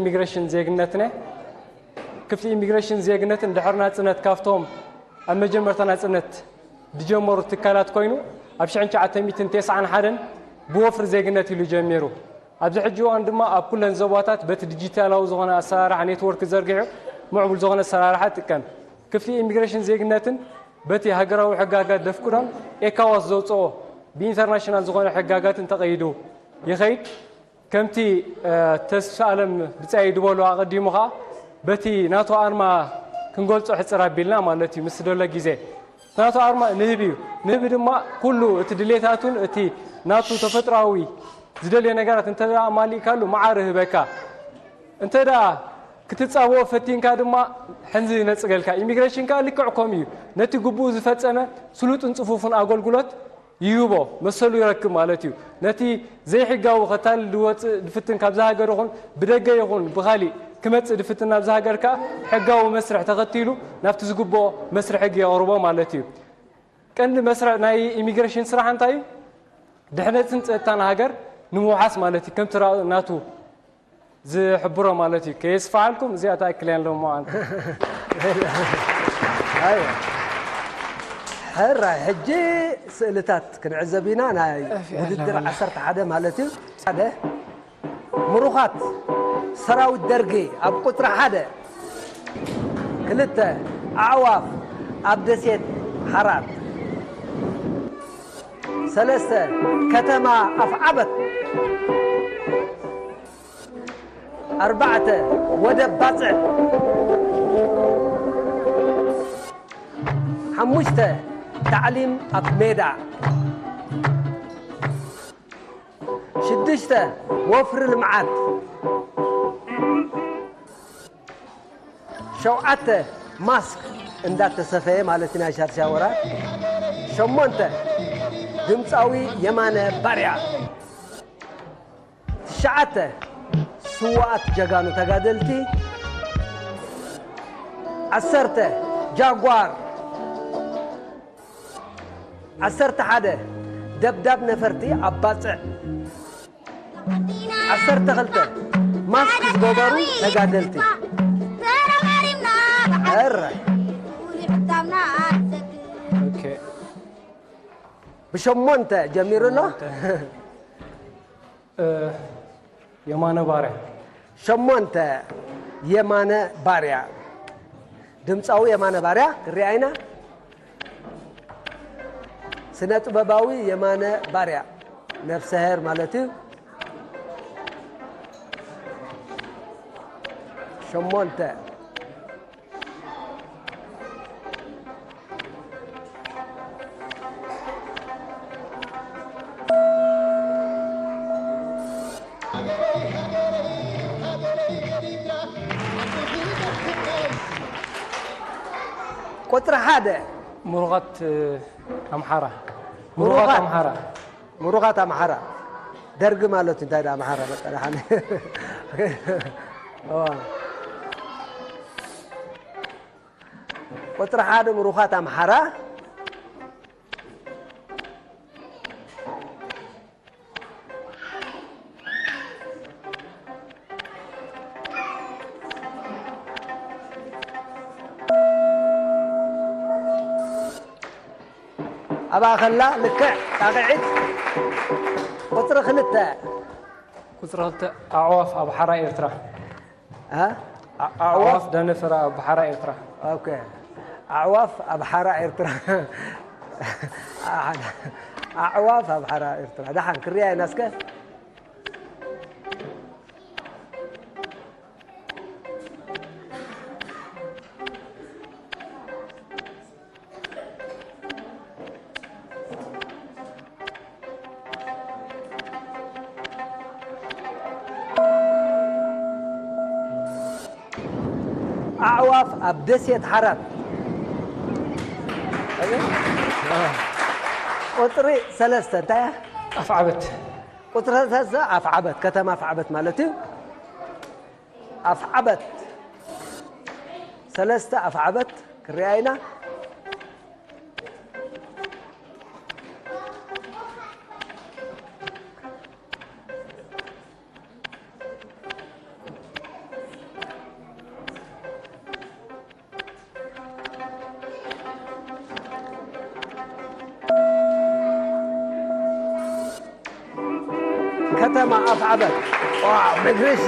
ኢሚግሬሽን ዜግነትነ ክፍሊ ኢሚግሬሽን ዜግነትን ድሕሪ ናጽነት ካብቶም ኣብ መጀመርታ ናጽነት ዝጀመሩ ትካላት ኮይኑ፣ ኣብ ሽሕን ትሽዓተ ሚእትን ተስዓን ሓደን ብወፍሪ ዜግነት ኢሉ ጀሚሩ። ኣብዚ ሕጂ እዋን ድማ ኣብ ኩለን ዞባታት በቲ ዲጂታላዊ ዝኾነ ኣሰራርሓ ኔትወርክ ዘርጊሑ ምዕቡል ዝኾነ ኣሰራርሓ ይጥቀም። ክፍሊ ኢሚግሬሽን ዜግነትን በቲ ሃገራዊ ሕጋጋት ዘፍቅዶን ኤካዋስ ዘውፅኦ ብኢንተርናሽናል ዝኾነ ሕጋጋትን ተቐይዱ ይኸይድ። ከምቲ ተስፋ ኣለም ብጻይ ዝበሎ ኣቐዲሙ ኸዓ በቲ ናቱ ኣርማ ክንገልጾ ሕጽር ኣቢልና ማለት እዩ። ምስ ደሎ ግዜ ናቱ ኣርማ ንህቢ እዩ። ንህቢ ድማ ኩሉ እቲ ድሌታቱን እቲ ናቱ ተፈጥሮኣዊ ዝደልዮ ነገራት እንተ ኣማሊእካሉ መዓር ይህበካ። እንተ ክትጻብኦ ፈቲንካ ድማ ሕንዚ ይነጽገልካ። ኢሚግሬሽን ከኣ ልክዕ ከምኡ እዩ። ነቲ ግቡኡ ዝፈጸመ ስሉጥን ጽፉፍን ኣገልግሎት ይህቦ፣ መሰሉ ይረክብ ማለት እዩ። ነቲ ዘይሕጋዊ ከታልል ዝወጽእ ዝፍትን ካብዛ ሃገር ይኹን ብደገ ይኹን ብኻሊእ ክመጽእ ዝፍትን ናብዛ ሃገር ከኣ ሕጋዊ መስርሕ ተኸቲሉ ናብቲ ዝግብኦ መስርሕ ሕጊ የቕርቦ ማለት እዩ። ቀንዲ መስርሕ ናይ ኢሚግሬሽን ስራሕ እንታይ እዩ? ድሕነትን ጸጥታን ሃገር ንምውሓስ ማለት እዩ። ከምቲ ናቱ ዝሕብሮ ማለት እዩ። ከየስፍሓልኩም እዚኣ ትኣክል እያ ኣለዎ። ሕራይ ሕጂ ስእልታት ክንዕዘብ ኢና። ናይ ውድድር ዓሰርተ ሓደ ማለት እዩ። ሓደ ምሩኻት ሰራዊት ደርጊ ኣብ ቁፅሪ ሓደ። ክልተ ኣዕዋፍ ኣብ ደሴት ሓራት። ሰለስተ ከተማ ኣፍዓበት። ኣርባዕተ ወደብ ባጽዕ። ሓሙሽተ ታዕሊም ኣብ ሜዳ። ሽዱሽተ ወፍሪ ልምዓት። ሸውዓተ ማስክ እንዳተሰፈየ ማለት ናይ ሻድሻይ ወራር። ሸሞንተ ድምፃዊ የማነ ባርያ። ትሽዓተ ስዋኣት ጀጋኑ ተጋደልቲ። ዓሰርተ ጃጓር። ዓሰርተ ሓደ ደብዳብ ነፈርቲ ኣብ ባጽዕ። ዓሰርተ ክልተ ማስክ ዝገበሩ ተጋደልቲ። ሕራይ። ኦኬ። ብሸሞንተ ጀሚሩ ኣሎ። እ፣ የማነ ባርያ። ሸሞንተ የማነ ባርያ። ድምፃዊ የማነ ባርያ ክሪኣ ኢና። ስነ ጥበባዊ የማነ ባርያ ነፍሰ ሄር ማለት እዩ። ሸሞንተ። ቁፅሪ ሓደ። ምሩኻት ኣምሓራ። ምሩኻት። ምሩኻት ኣምሓራ። ምሩኻት ኣምሓራ። ደርጊ ማለት እዩ። እንታይ ደኣ ኣምሓራ በቃ ደሓን። እዋ። ቁፅሪ ሓደ ምሩኻት ኣምሓራ። ኣብኣ ከላ ልክዕ ጣቕዒት። ቁፅሪ ክልተ። ቁፅሪ ክልተ ኣዕዋፍ ኣብ ሓራ ኤርትራ። እ? ኣ-፣ ኣዕዋፍ? ኣዕዋፍ ዳነፈራ ኣብ ሓራ ኤርትራ። ኦኬ። ኣዕዋፍ ኣብ ሓራ ኤርትራ። ኣዕዋፍ ኣብ ሓራ ኤርትራ። ደሓን ክርያ ኢና እስከ። ኣዕዋፍ ኣብ ደሴት ሓራት። ቁፅሪ ሰለስተ እንታይ እያ? ኣፍዓበት። ቁፅሪ ሰለስተ ኣፍዓበት፣ ከተማ ኣፍዓበት ማለት እዩ። ኣፍዓበት፣ ሰለስተ ኣፍዓበት ክርያ ኢና። ኣፍ ዓበድ። ዋው፣ መግርሽ።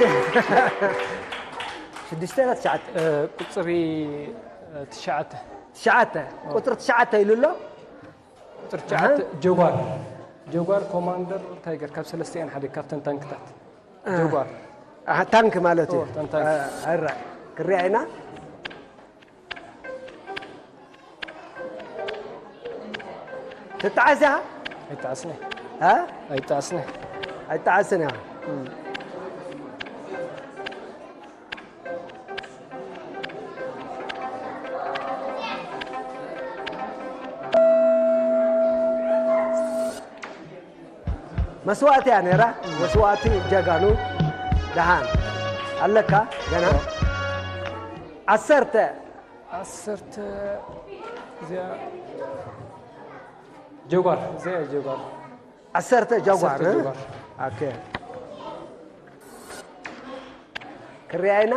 ሽዱሽተ ና ትሽዓተ? እ፣ ቁጽሪ፣ እ፣ ትሽዓተ። ትሽዓተ። ቁጽሪ ትሽዓተ ኢሉ ኣሎ። ቁጽሪ ትሽዓተ፣ ጀጓር። ጀጓር ኮማንደር ታይገር ካብ ሰለስቲኣን ሓደ ካብተን ታንክታት። እ። ጀጓር። ኣሃ፣ ታንክ ማለት እዩ። ኦ፣ ታን-፣ ታንክ። እ፣ ኣራ፣ ክሪኣ ኢና። ትጣዓስ እያ? ኣይጣዓስነ። እ? ኣይጣዓስነ። ኣይጣዓስን እያ። እም። መስዋእቲ እያ ነይራ። መስዋእቲ ጀጋኑ ደሓን ኣለካ ገና። ዓሰርተ። ዓሰርተ እዚኣ ጀጓር፣ እዚኣ ጀጓር። ዓሰርተ ጃጓር፣ ዓሰርተ እ? ጃጓር። ኦኬ። ክሪኣ ኢና።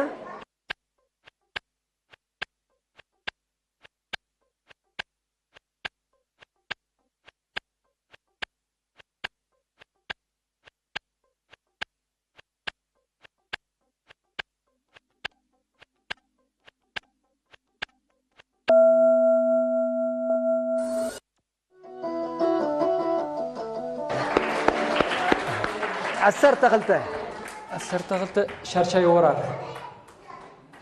ዓሰርተ ክልተ። ዓሰርተ ክልተ ሻድሻይ ወራር።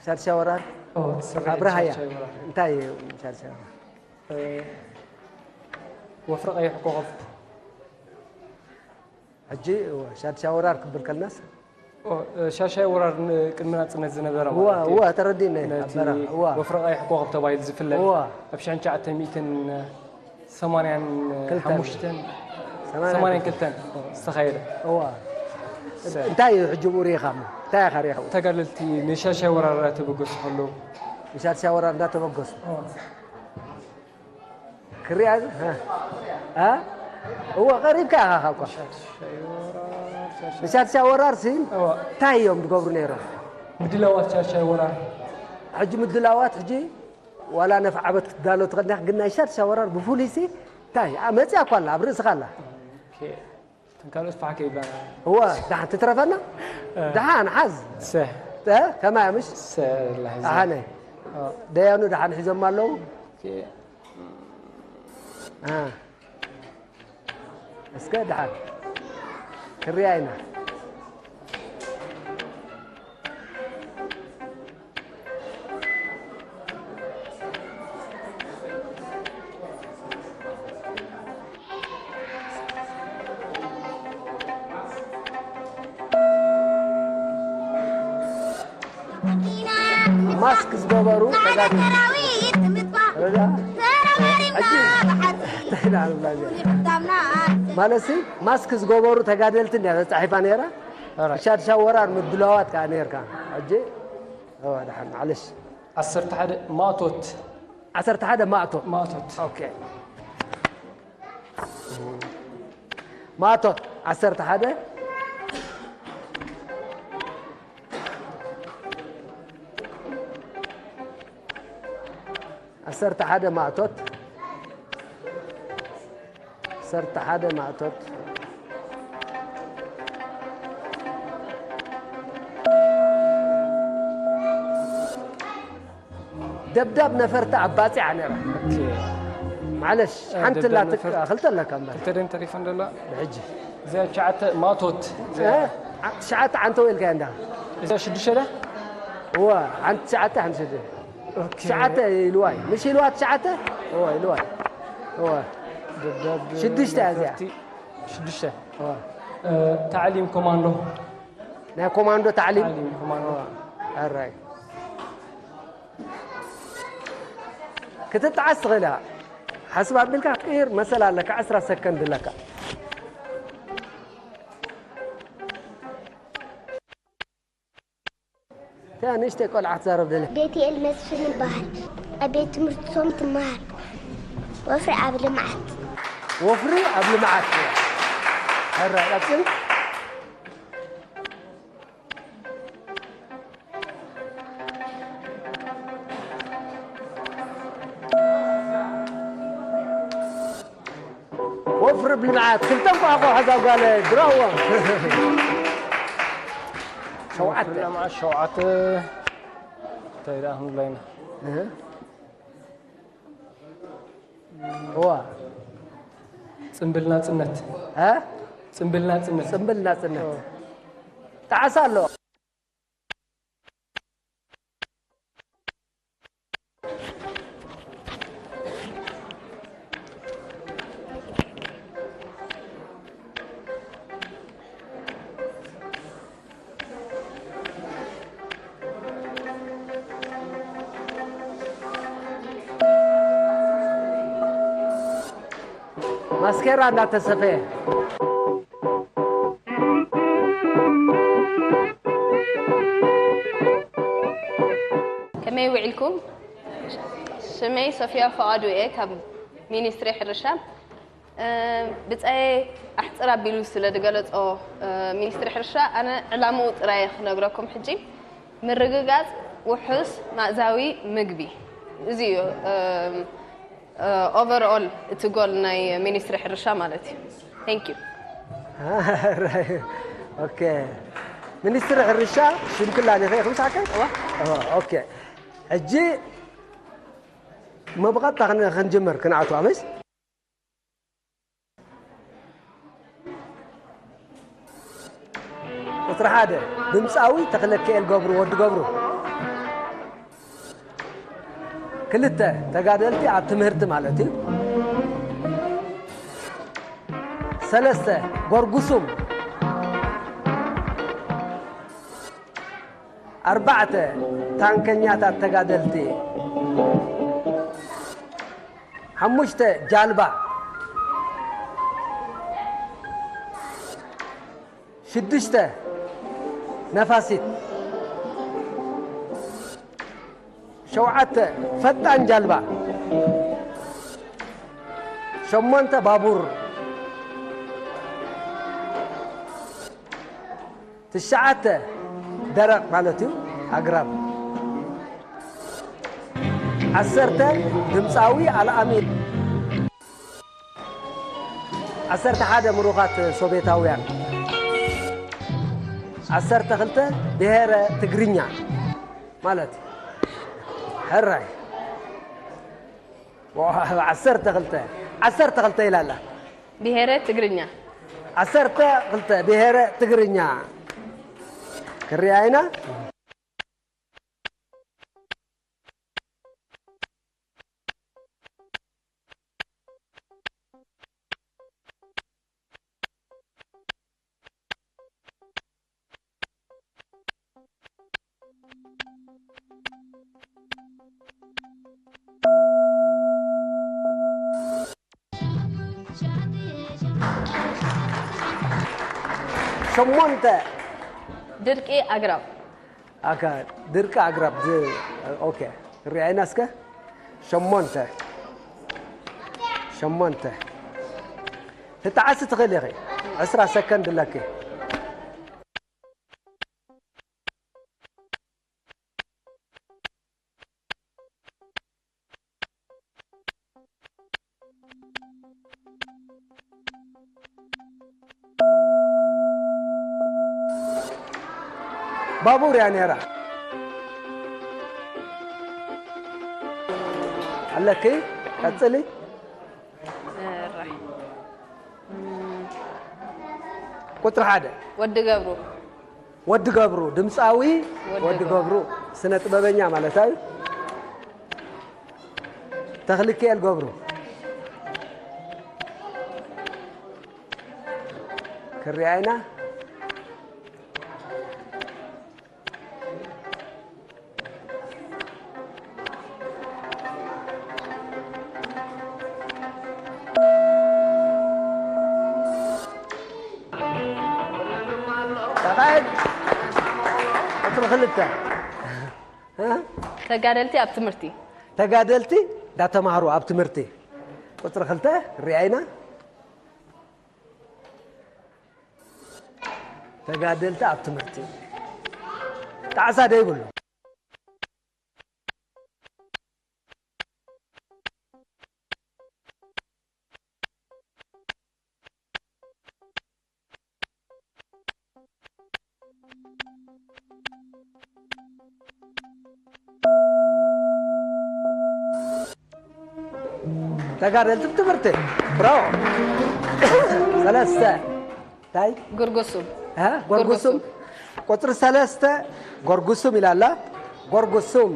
ሻድሻይ ወራር? ኦ፣ ስርዒት ኣብርሃያ። ሻድሻይ ወራር። እንታይ እዩ ሻድሻይ ወራር? እ፣ ወፍሪ ቀይሕ ኮኸብ። ሕጂ፣ እወ፣ ሻድሻይ ወራር ክብል ከልናስ? ኦ፣ እ፣ ሻድሻይ ወራር ን-፣ ቅድሚ ናጽነት ዝነበረ እወ፣ ማለት እዩ። እወ፣ ተረዲእኒ። ነቲ ኣብ በረኻ፣ እወ። ወፍሪ ቀይሕ ኮኸብ ተባሂሉ ዝፍለጥ እወ። ኣብ ሽሕን ትሽዓተ ሚእትን ሰማንያን ክልተን። ሓሙሽተን፣ ሰማንያን ሰማንያን ክልተን ዝተኻየደ። እወ። ሰ- እንታይ እዩ ሕጂ ብኡ ርኢኻ እሞ? እንታይ ኢኻ ርኢኻ? ተጋደልቲ ንሻድሻይ ወራር ተበገሱ ከለዉ። ንሻድሻይ ወራር እንዳተበገሱ? እወ። ክሪኣ ዝ-፣ እ? እ? እወ፣ ቀሪብካ ኢኻ እኳ። ሻድሻይ ወራር፣ ሻድሻይ ንሻድሻይ ወራር ሲ እወ። እንታይ እዮም ዝገብሩ ነይሮም? ምድላዋት ሻድሻይ ወራር። ሕጂ ምድላዋት፣ ሕጂ ዋላ ነፍዓበት ክትዳሎ ትኽእል ኢኻ፣ ግን ናይ ሻድሻይ ወራር ብፍሉይ ሲ እንታይ? ኣ፣ መፅያ እኳ ኣላ፣ ኣብ ርእስኻ ኣላ። ኦኬ። እተን ካልኦት ፋሕ ከይብላና። እወ፣ ደሓን ትትረፈና? እ። ደሓን ሓዝ። ሰ። እ? ከማይ ምሽ? ሰ፣ ላሕዚ። ኣሃነ። ኦ። ደያኑ ደሓን ሒዞም ኣለዉ? ኦኬ። እ። እስከ ደሓን ክሪኣ ኢና። ማስክ ዝገበሩ ተጋደልቲ። ረዳ። ማለትሲ ማስክ ዝገበሩ ተጋደልቲ እንድያ ተጻሒፋ ነይራ። ኦራይት። ሻድሻይ ወራር ምድላዋት ከኣ ነይርካ። ሕጂ፣ እዋ፣ ደሓን፣ ማዕለሽ። ዓሰርተ ሓደ ማእቶት። ዓሰርተ ሓደ ማእቶት። ማእቶት። ኦኬ። ማእቶት፣ ዓሰርተ ሓደ። ዓሰርተ ሓደ ማእቶት። ዓሰርተ ሓደ ማእቶት። ደብዳብ ነፈርቲ ኣብ ባጽዕ ነይራ። ኦኬ። ማዕለሽ፣ እ፣ ሓንቲ ደብዳብ ኣላ ነፈርቲ። ትካ-፣ ክልተ ኣለካ እምበር። ክልተ ደን ተሪፈን ደላ? ብሕጂ። እዚኣ ትሽዓተ ማእቶት። እ? ዓ-፣ ትሽዓተ ዓንተው ኢልካ እንዳ። እዚኣ ሽዱሽተ ደ? እወ፣ ሓንቲ ትሽዓተ፣ ሓንቲ ሽዱሽተ። ኦኬ። ትሽዓተ ኢልዋ እዩ። ምሽ ኢልዋ ትሽዓተ? እወ፣ ኢልዋ እዩ። እወ። ደብዳብ ሽዱሽተ እያ እዚኣ። ነፈርቲ ሽዱሽተ። እወ። እ፣ ታዕሊም ኮማንዶ። ናይ ኮማንዶ ታዕሊም? ታዕሊም ኮማንዶ። እወ። ኣራይ። ክትጠዓስ ትኽእል ኢኻ። ሓስብ ኣቢልካ ክትቅይር መሰል ኣለካ፣ ዕስራ ሰከንድ ኣለካ። እታ ንእሽተይ ቆልዓ ክትዛረብ ደልያ። ቤትኤል መስፍን ይበሃል። ኣብ ቤት ትምህርቲ ሶም ትመሃር። ወፍሪ ኣብ ልምዓት። ወፍሪ ኣብ ልምዓት። ሕራይ፣ ቀጽል። ወፍሪ ብልምዓት፣ ክልተ እንቋቑሖ እዛ ጓለይ፣ ብራቮ። ሸውዓተ። መዓት ሸውዓተ። እንታይ ደኣ ክንብላ ኢና? እህ። እዋ። ጽምብል ናጽነት። እ? ጽምብል ናጽነት። ጽምብል ናጽነት። ጣዕሳ ኣሎ። ማስኬራ እንዳተሰፈየ። ከመይ ውዒልኩም? ሽመይ ሶፊያ ፍቓዱ እየ ካብ ሚኒስትሪ ሕርሻ። እ፣ ብጻየ ኣሕጽር ኣቢሉ ስለ ዝገለጾ፣ እ፣ ሚኒስትሪ ሕርሻ ኣነ ዕላምኡ ጥራይ ክነግረኩም ሕጂ። ምርግጋጽ ውሑስ ማእዛዊ ምግቢ። እዚ እዩ፣ እ፣ እ፣ ኦቨርኦል እቲ ጎል ናይ ሚኒስትሪ ሕርሻ ማለት እዩ። Thank you። ኦኬ። ሚኒስትሪ ሕርሻ ሽምክላ ዲኺ ኢኹም ሳከ? እዋ። እዋ፣ ኦኬ። ሕጂ መብቐጥታ ክን-፣ ክንጅምር ክንኣቱ ኣመስ? ቁጽሪ ሓደ፣ ድምጻዊ ተኽለኪኤል ገብሩ፣ ወዲ ገብሩ። ክልተ፣ ተጋደልቲ ኣብ ትምህርቲ ማለት እዩ። ሰለስተ፣ ጎርጉሱም። ኣርባዕተ፣ ታንከኛታት ተጋደልቲ። ሓሙሽተ፣ ጃልባ። ሽዱሽተ፣ ነፋሲት። ሸውዓተ፣ ፈጣን ጃልባ። ሸሞንተ፣ ባቡር። ትሽዓተ፣ ደረቕ ማለት እዩ፣ ኣግራብ። ዓሰርተ፣ ድምጻዊ ኣልኣሚን። ዓሰርተ ሓደ፣ ምሩኻት ሶቬታውያን። ዓሰርተ ክልተ፣ ብሄረ ትግርኛ ማለት እዩ። ሕራይ። ዋ፣ ዓሰርተ ክልተ፣ ዓሰርተ ክልተ ኢላ ኣላ። ብሄረ ትግርኛ። ዓሰርተ ክልተ፣ ብሄረ ትግርኛ። ክሪኣ ኢና። ሸሞንተ። ድርቂ ኣግራብ። ኣካ፣ ድርቂ ኣግራብ ዝ-፣ ኦኬ፣ ርኣይና እስከ። ሸሞንተ። ሸሞንተ። ትጠዓሲ ትኽእል ኢኺ። ዕስራ ሰከንድ ኣለኪ። ባቡር እያ ነይራ። ኣለኪ? ቀጽሊ። እራይ። ቁጽሪ ሓደ። ወዲ ገብሩ። ወዲ ገብሩ፣ ድምጻዊ ወዲ ወዲ ገብሩ። ገብሩ፣ ስነ ጥበበኛ ማለት እዩ። ተኽልኪኤል ገብሩ። ክሪኣይና። ተኻየድ። ቁጽሪ ክልተ። እ? ተጋደልቲ ኣብ ትምህርቲ። ተጋደልቲ እንዳተማህሩ ኣብ ትምህርቲ። ቁጽሪ ክልተ ርኣይና። ተጋደልቲ ኣብ ትምህርቲ። ጣዕሳ ዶ ይብሉ? ተጋደልቲ ብትምህርቲ። ብራቮ። ሰለስተ። እንታይ? ጎርጎሱም። እ? ጎርጉሱም። ጎርጉሱም። ቁፅሪ ሰለስተ ጎርጉሱም ኢላላ። ጎርጉሱም።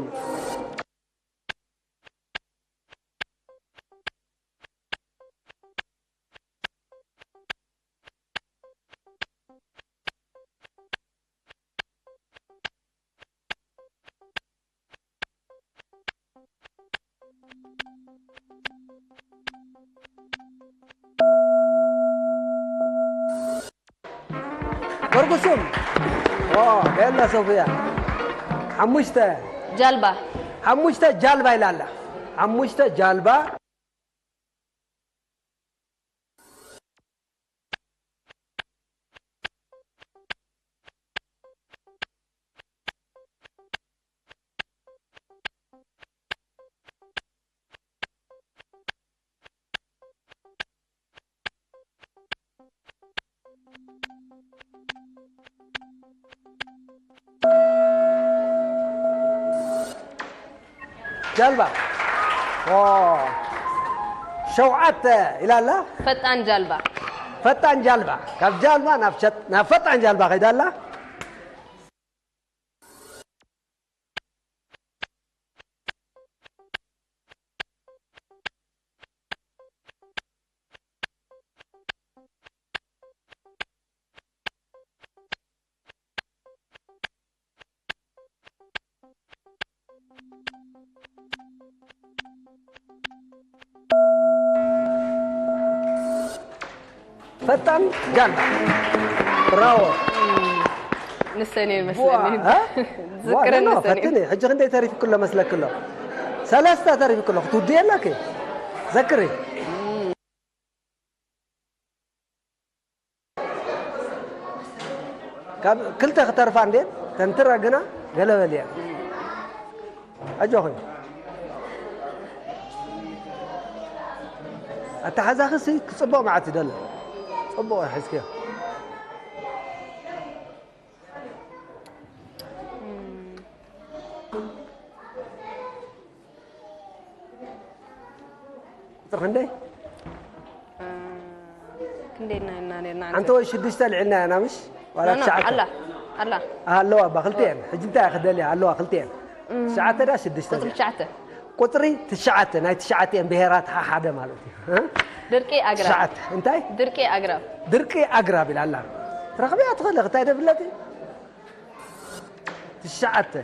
ጎርጉሱም። ኦ፣ ቤላ ሶፍያ። ሓሙሽተ። ጃልባ። ሓሙሽተ ጃልባ ኢላ ኣላ። ሓሙሽተ ጃልባ። ጃልባ። ኦ፣ ሸውዓተ ኢላ ኣላ። ፈጣን ጃልባ። ፈጣን ጃልባ። ካብ ጃልባ ናብ ሸጥ-፣ ናብ ፈጣን ጃልባ ከይዳ ኣላ። ፈጣን ጃልባ። ብራቮ። ንሰን እየን ዋ፣ መስለኒ። እ? ዝክረን ዋ፣ ኖ፣ ንሰን እየን። ፈትኒ። ሕጂ ክንደይ ተሪፍክሎ መስለክሎ? ሰለስተ ተሪፍክሎ። ክትውድየላኪ። ዘክሪ። ካብ ክልተ ክተርፋ እንዴ፣ ተንትራ ግና ገለ በል እያ። ኣጆኺ። ኣተሓዛኺ ሲ ክጽቡቕ መዓት ይደሎ። ጽቡቕ ሒዝክዮ። ቁፅሪ ክንደይ? እ፣ ክንደይ ኢና ኢልና ነርና? ሓንቲ ወይ ሽዱሽተ ልዒልና ኢና፣ ምሽ? ዋላ ኖ፣ ኖ፣ ትሽዓተ? ኣላ፣ ኣላ። ኣለዋ፣ እባ ክልቲኤን። ሕጂ እንታይ እያ ክደልያ? ኣለዋ፣ ክልቲኤን። እም፣ ትሽዓተ ዳ ሽዱሽተ ቁፅሪ ድያ? ትሽዓተ። ቁፅሪ ትሽዓተ፣ ናይ ትሽዓቲኤን ብሄራት ሓ-፣ ሓደ ማለት እዩ። እ? ድርቂ ኣግራብ። ትሽዓተ፣ እንታይ? ድርቂ ኣግራብ። ድርቂ ኣግራብ ኢላ ኣላ። ረኽብያ ትኽእሊ፣ ክታይ ደብለቲ? ትሽዓተ።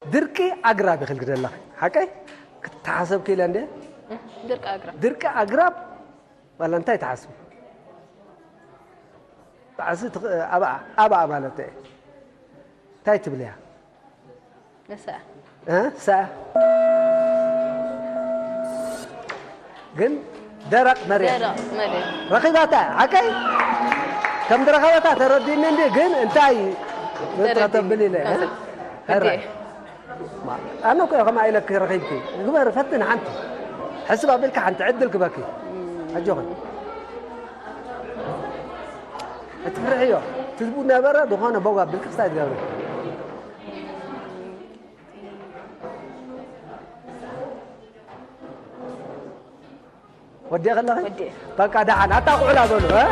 ድርቂ ኣግራብ ኢኺ ክደለኺ። ሓቀይ? ክተሓሰብ ክኢለ እንዴ? ድርቂ ኣግራብ። ድርቂ ኣግራብ ዋላ እንታይ ትሓስቢ? ጣዕሲ ትኽ-፣ ኣባኣ፣ ኣባኣ ማለት እየ። እንታይ ትብልያ? ንሳ። እ? ሳ። ግን ደረቕ መሬት። ደረቕ መሬት። ረኺባታ፣ ሓቀይ? ከም ዝረኸበታ ተረዲእኒ እንዲ፣ ግን እንታይ ተረዲእኒ። ተብል ኢለ፣ እ? ከምዚ። ሕራይ። እንዴ። ማ-፣ ኣነ እኮ ከምኣ ኢለኪ ረኺብኪ። ግበር፣ ፈትን ሓንቲ። ሕስብ ኣቢልካ ሓንቲ ዕድል ክበኪ። ኣጆኺ። እትፍርሕዮ። ትዝቡ ነበረ፣ ዝኾነ ቦግ ኣቢልኪ ክስታይ ትገብሪ። ወዲኤ ከለኺ? ወዲኤ። በቃ ደሓን፣ ኣታ ኩዕላ በሉ፣ እ?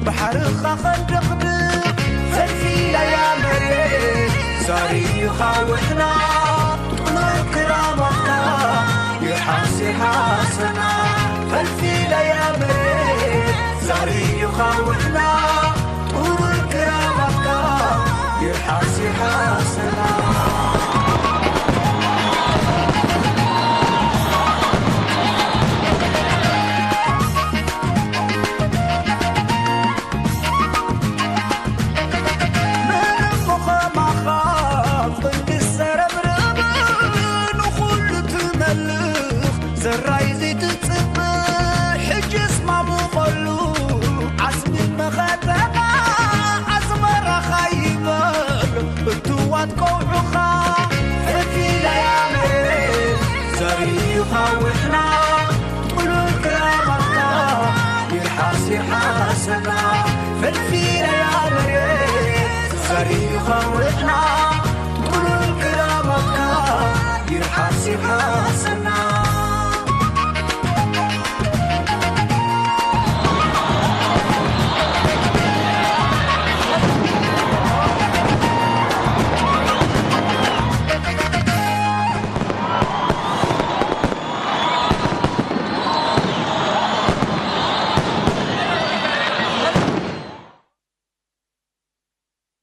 ባሕርኻ ኸንድቕድቕ ፈልፊለያ መሬት ዛሪኻ ውሕና ጥኑር ክራማትካ ይሓስ ይሓሰና ፈልፊለያ መሬት ዛሪኻ ውሕና ጥኑር ክራማትካ ይሓስ ይሓሰና ምንም ኸማኻ ቅድስ ዘረብርብ ንኹሉ ትመልኽ ዘራይ ዘይትጽብእ ሕጅስ ማሙቐሉ ዓስቢ መኸተና ኣስመራኻ ይበል እትዋት ከውዑኻ ፍልፊለያ መሬት ዘሪኻ ውሕና ጥሉል ክራማትካ ይርሓስ ይርሓሰና ፍልፊለያ መሬት ዘሪኻ ውሕና